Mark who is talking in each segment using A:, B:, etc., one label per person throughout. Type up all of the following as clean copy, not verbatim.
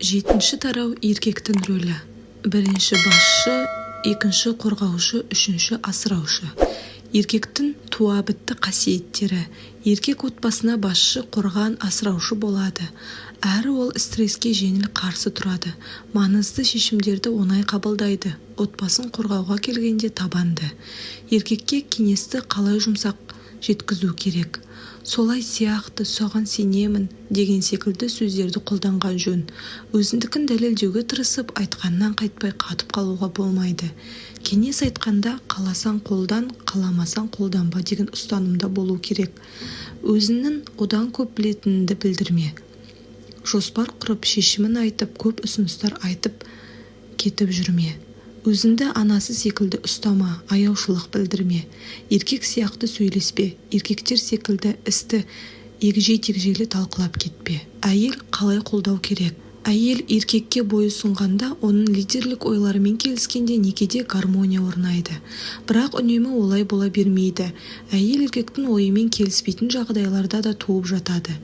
A: Жетінші тарау. Еркектің рөлі: бірінші басшы, екінші қорғаушы, үшінші асыраушы. Еркектің туабітті қасиеттері. Еркек отбасына басшы, қорған, асыраушы болады. Әрі ол стресске жеңіл қарсы тұрады, маңызды шешімдерді оңай қабылдайды, отбасын қорғауға келгенде табанды. Еркекке кеңесті қалай жұмсақ жеткізу керек? «Солай сияқты», «Соған сенемін» деген секілді сөздерді қолданған жөн. Өзіңдікін дәлелдеуге тырысып, айтқаннан қайтпай қатып қалуға болмайды. Кеңес айтқанда «қаласаң қолдан, қаламасаң қолданба» деген ұстанымда болу керек. Өзіңнің одан көп білетініңді білдірме. Жоспар құрып, шешімін айтып, көп ұсыныстар айтып кетіп жүрме. Өзіңді анасы секілді ұстама, аяушылық білдірме. Еркек сияқты сөйлеспе, еркектер секілді істі егжей-тегжейлі талқылап кетпе. Әйел қалай қолдау керек? Әйел еркекке бойұсынғанда, оның лидерлік ойларымен келіскенде некеде гармония орнайды. Бірақ үнемі олай бола бермейді. Әйел еркектің ойымен келіспейтін жағдайларда да туып жатады.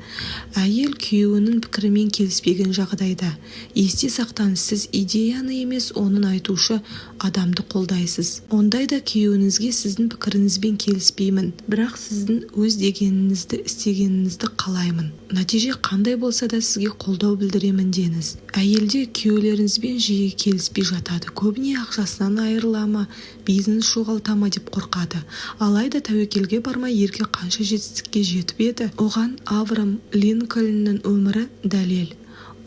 A: Әйел күйеуінің пікірімен келіспеген жағдайда, есте сақтаңыз, сіз идеяны емес, оны айтушы адамды қолдайсыз. Ондайда күйеуіңізге: «Сіздің пікіріңізбен келіспеймін, бірақ сіздің өз дегеніңізді істегеніңізді қалаймын. Нәтиже қандай болса да, сізге қолдау білдіремін», – деңіз. Әйелдер күйеулеріңізбен жиі келіспей жатады. Көбіне ақшасынан айырыла ма, бизнес жоғалта ма деп қорқады. Алайда тәуекелге бармай еркек қанша жетістікке жетіп еді? Оған Авраам Линкольннің өмірі дәлел.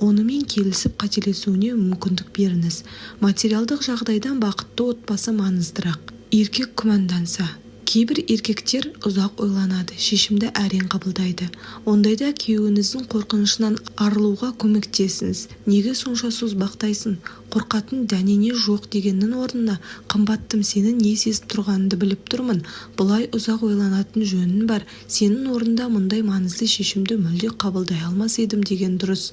A: Онымен келісіп, қателесуіне мүмкіндік беріңіз. Материалдық жағдайдан бақытты отбасы маңыздырақ. Еркек күмәнданса. Кейбір еркектер ұзақ ойланады, шешімді әрең қабылдайды. Ондайда күйеуіңіздің қорқынышынан арылуға көмектесіңіз. «Неге сонша созбақтайсың? Қорқатын дәнеңе жоқ», – дегеннің орнына: «Қымбаттым, сенің не сезіп тұрғаныңды біліп тұрмын. Бұлай ұзақ ойланатын жөнің бар. Сенің орныңда мұндай маңызды шешімді мүлде қабылдай алмас едім», – деген дұрыс.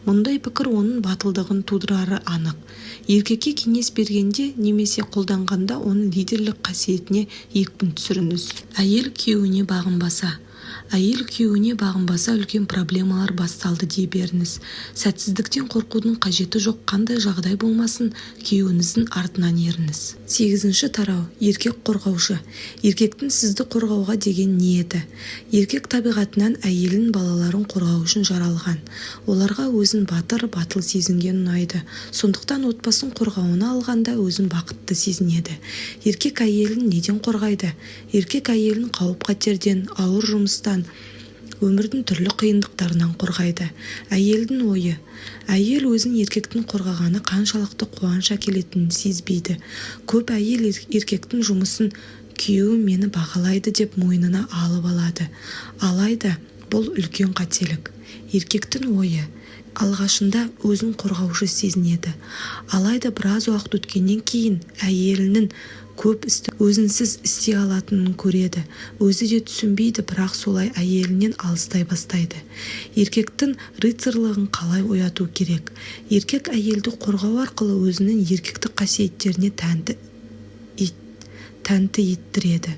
A: Мұндай пікір оның батылдығын тудырары анық. Еркекке кеңес бергенде немесе қолдағанда оның лидерлік қасиетіне екпін түсіріңіз. Әйел күйеуіне бағынбаса. Әйел күйеуіне бағынбаса, үлкен проблемалар басталды дей беріңіз. Сәтсіздіктен қорқудың қажеті жоқ. Қандай жағдай болмасын, күйеуіңіздің артынан еріңіз. Сегізінші тарау. Еркек қорғаушы. Еркектің сізді қорғауға деген ниеті. Еркек табиғатынан әйелін, балаларын қорғау үшін жаралған. Оларға өзін батыр, батыл сезінген ұнайды. Сондықтан отбасын қорғауына алғанда өзін бақытты сезінеді. Еркек әйелін неден қорғайды? Еркек әйелін қауіп-қатерден, ауыр жұмыстан, өмірдің түрлі қиындықтарынан қорғайды. Әйелдің ойы. Әйел өзін еркектің қорғағаны қаншалықты қуаныш әкелетінін сезбейді. Көп әйел еркектің жұмысын «күйеуім мені бағалайды» деп мойнына алып алады. Алайда бұл үлкен қателік. Еркектің ойы. Алғашында өзін қорғаушы сезінеді. Алайда біраз уақыт өткеннен кейін әйелінің көп істі өзінсіз істей алатынын көреді. Өзі де түсінбейді, бірақ солай әйелінен алыстай бастайды. Еркектің рыцарьлығын қалай ояту керек? Еркек әйелді қорғау арқылы өзінің еркектік қасиеттеріне тәнті еттіреді.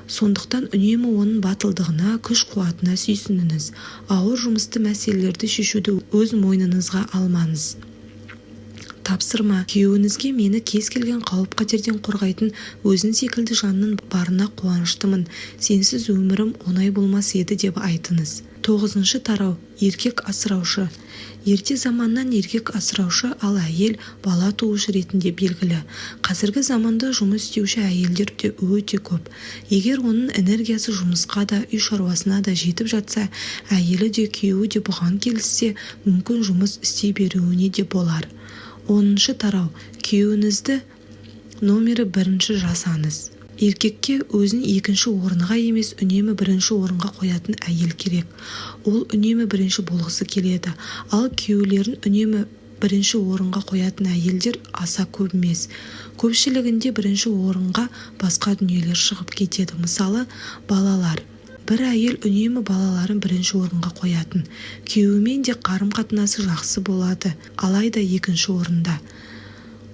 A: Сондықтан үнемі оның батылдығына, күш-қуатына сүйсініңіз. Ауыр жұмысты, мәселелерді шешуді өз мойныңызға алмаңыз. Тапсырма: күйеуіңізге «Мені кез келген қауіп-қатерден қорғайтын өзің секілді жанның барына қуаныштымын. Сенсіз өмірім оңай болмас еді» деп айтыңыз. Тоғызыншы тарау. Еркек асыраушы. Ерте заманнан еркек асыраушы, ал әйел бала туушы ретінде белгілі. Қазіргі заманда жұмыс істеуші әйелдер де өте көп. Егер оның энергиясы жұмысқа да, үй шаруасына да жетіп жатса, әйелі де, күйеуі де бұған келіссе, мүмкін, жұмыс істей беруіне де болар. 10-тарау. Күйеуіңізді номері бірінші жасаңыз. Еркекке өзін екінші орынға емес, үнемі бірінші орынға қоятын әйел керек. Ол үнемі бірінші болғысы келеді. Ал күйеулерін үнемі бірінші орынға қоятын әйелдер аса көп емес. Көпшілігінде бірінші орынға басқа дүниелер шығып кетеді. Мысалы, балалар. Бір әйел үнемі балаларын бірінші орынға қоятын. Күйеуімен де қарым-қатынасы жақсы болады, алайда екінші орында.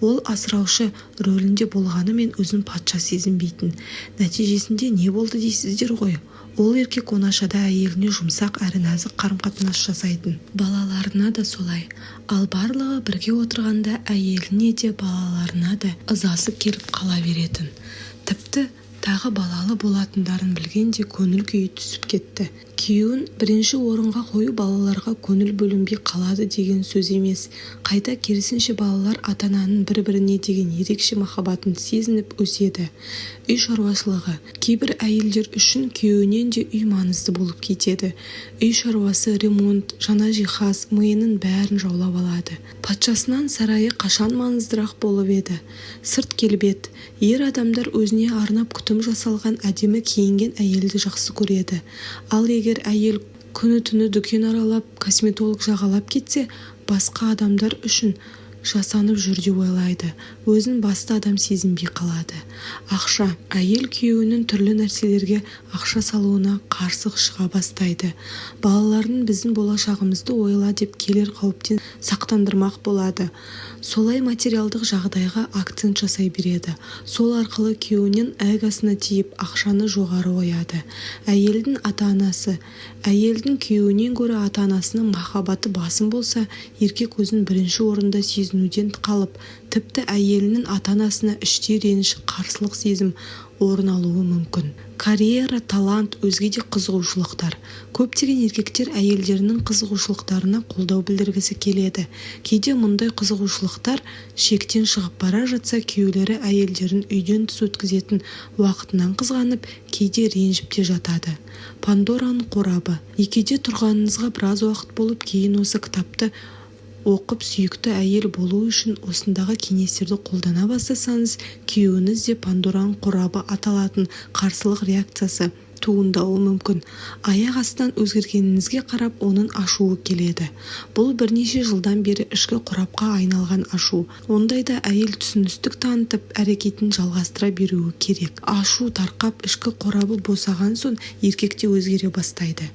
A: Ол асыраушы рөлінде болғанымен, өзін патша сезінбейтін. Нәтижесінде не болды дейсіздер ғой? Ол еркек оңашада әйеліне жұмсақ әрі нәзік қарым-қатынас жасайтын. Балаларына да солай. Ал барлығы бірге отырғанда әйеліне де, балаларына да ызасы келіп қала беретін. Тіпті тағы балалы болатындарын білгенде көңіл күйі түсіп кетті. Күйеуін бірінші орынға қою балаларға көңіл бөлінбей қалады деген сөз емес. Қайта керісінше, балалар ата-ананың бір-біріне деген ерекше махаббатын сезініп өседі. Үй шаруашылығы. Кейбір әйелдер үшін күйеуінен де үй маңызды болып кетеді. Үй шаруасы, ремонт, жаңа жиһаз миының бәрін жаулап алады. Патшасынан сарайы қашан маңыздырақ болып еді? Сырт келбет. Ер адамдар өзіне арнап күтім жасалған, әдемі киінген әйелді жақсы көреді. Ал егер әйел күні-түні дүкен аралап, косметолог жағалап кетсе, басқа адамдар үшін жасанып жүр деп ойлайды. Өзін басты адам сезінбей қалады. Ақша. Әйел күйеуінің түрлі нәрселерге ақша салуына қарсы шыға бастайды. Балаларын біздің болашағымызды ойла деп, келер қауіптен сақтандырмақ болады. Солай материалдық жағдайға акцент жасай береді. Сол арқылы күйеуінің эгосына тиіп, ақшаны жоғары қояды. Әйелдің ата-анасы. Әйелдің күйеуінен гөрі ата-анасының махаббаты басым болса, еркек өзін бірінші орында сезінуден қалып, тіпті әйелінің ата-анасына іштей реніш, қарсылық сезім орын алуы мүмкін. Карьера, талант, өзге де қызығушылықтар. Көптеген еркектер әйелдерінің қызығушылықтарына қолдау білдіргісі келеді. Кейде мұндай қызығушылықтар шектен шығып бара жатса, күйеулері әйелдерін үйден тыс өткізетін уақытынан қызғанып, кейде ренжіп те жатады. Пандораның қорабы. Некеде тұрғаныңызға біраз уақыт болып, кейін осы кітапты оқып, сүйікті әйел болу үшін осындағы кеңестерді қолдана бастасаңыз, күйеуіңізде Пандораның қорабы аталатын қарсылық реакциясы туындауы мүмкін. Аяқ астынан өзгергеніңізге қарап, оның ашуы келеді. Бұл бірнеше жылдан бері ішкі қорапқа айналған ашу. Ондайда әйел түсіністік танытып, әрекетін жалғастыра беруі керек. Ашу тарқап, ішкі қорабы босаған соң, еркек те өзгере бастайды.